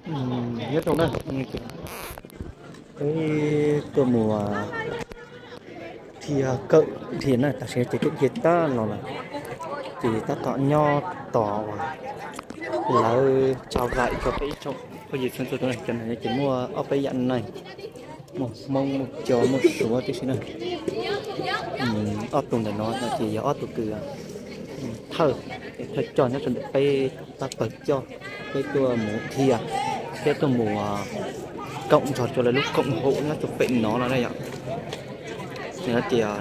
Nyob rau na, peb tuaj mus dhia kawm dhia na, tam sim no ces twb dhia tag los lawm, ces tab tom nyob tos uas lawv tso vaim rau peb ib tsoom phooj ywg txhua txhua tus na. Cov no ces muaj ob peb yam neeg, muaj Hmoob, muaj Coj, muaj Suav tib si na. Ob tug ntawm no no ces yog ob tug kws thawj, thawj coj nyob rau ntawm peb pab pawg coj, peb tuaj mus dhia, peb tuaj mus koom nrog rau lawv lub koom haum nyob rau pem no no na yom. Ces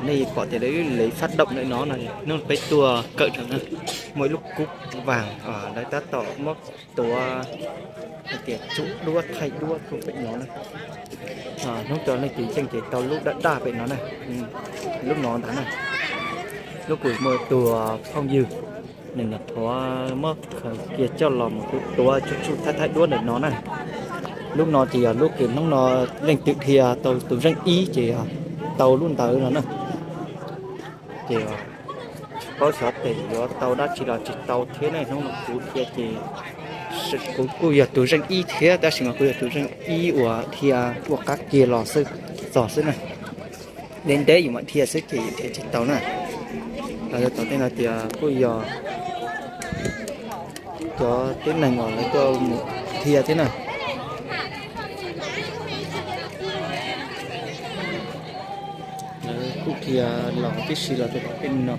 nej pom tias lawv ib lev fab doom ntawm no no, hnub no peb tuaj kawm rau na, muaj ib lub kub vaag, lawv tab tom muab tuav hais tias tsum duab thaij duab rau pem no na. Hnub no leej twg yeej ces tau lub daj daj pem no na, lub no ntag na. Lub kuv muaj tus phooj ywg nws nyuam qhuav muab khaws kiag coj los mus tuav tuav tsum tsum thaij thaij duab ntawm no na. Lub no ces yog lub kws hnub no leej twg dhia tau tus zeej ib ces tau lub ntawd no na. Ces tsis paub xyov tes yuav tau dab tsi los tsis tau thiab ne. Hnub no kuv dhia ces kuv kuj yog tus zeej ib thiab, tab sis mas kuv yog tus zeej ib uas dhia ua qab kiag los xwb, txog xwb na. Deb deb yus mam dhia xwb ces yus dhia tsis tau na. Los yog tom tej no tias kuj yog cov tib neeg uas lawv tuaj mus dhia thiab na. Lawv kuj dhia los tib si los rau tom tej no,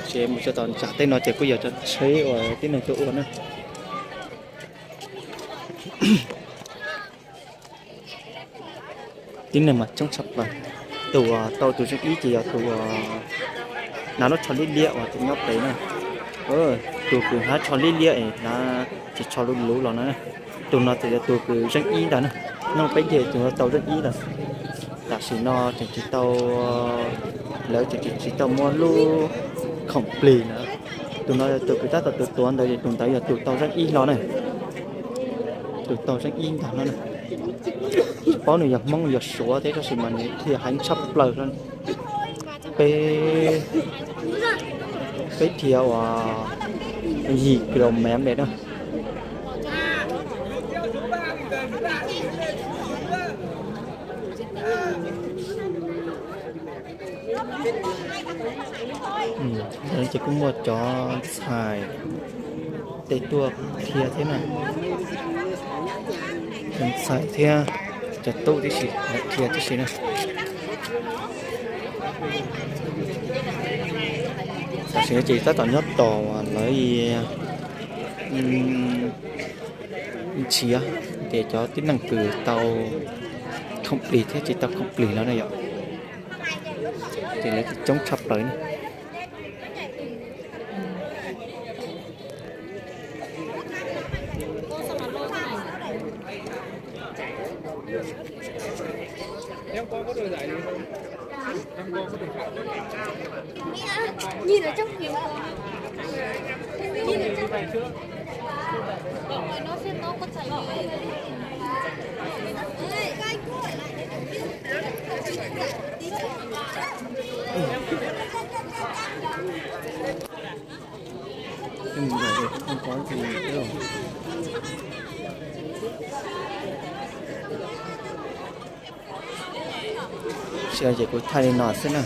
ces mus txog tom ntsag tej no ces kuj yog cov tsheb uas tib neeg tuaj ua na. Tib neeg mas coob tshaj plaws. Tus uas tau tus zeej ib ces yog tus uas hnav lub tsho liab liab uas tus nyob pem na. Tus kws hnav tsho liab liab es hnav tsis tsho luv luv los na. Tus no ces yog tus kws zeej ib ntag na. Hnub peb caug tus no tau zeej ib lawm. Tam sim no tseem tsis tau, lawv tseem tsis tau muab lub khoom plig na. Tus no tus kws tab tom tuav tuav ntawd, tus ntawd yog tus tau zeej ib hlo na. Tus tau zeej ib ntag no na. Tsis paub nws yog Hmoob yog Suav thiab tab sis mas nws dhia heev tshaj plaws. Peb, peb dhia uas yim kilomev ntawm na. Ces kuj muaj cov ntxhais tej tuaj dhia thiab na. Cov ntxhais thiab cov tub tib si, dhia tib si na. Tam sim no ces tab tom nyob tos lawv nrhiav ces cov tib neeg kws tau khoom plig thiab tsis tau khoom plig no na yom. Ces lawv coob tshaj plaws na. Ces kuv thaij li no xwb na.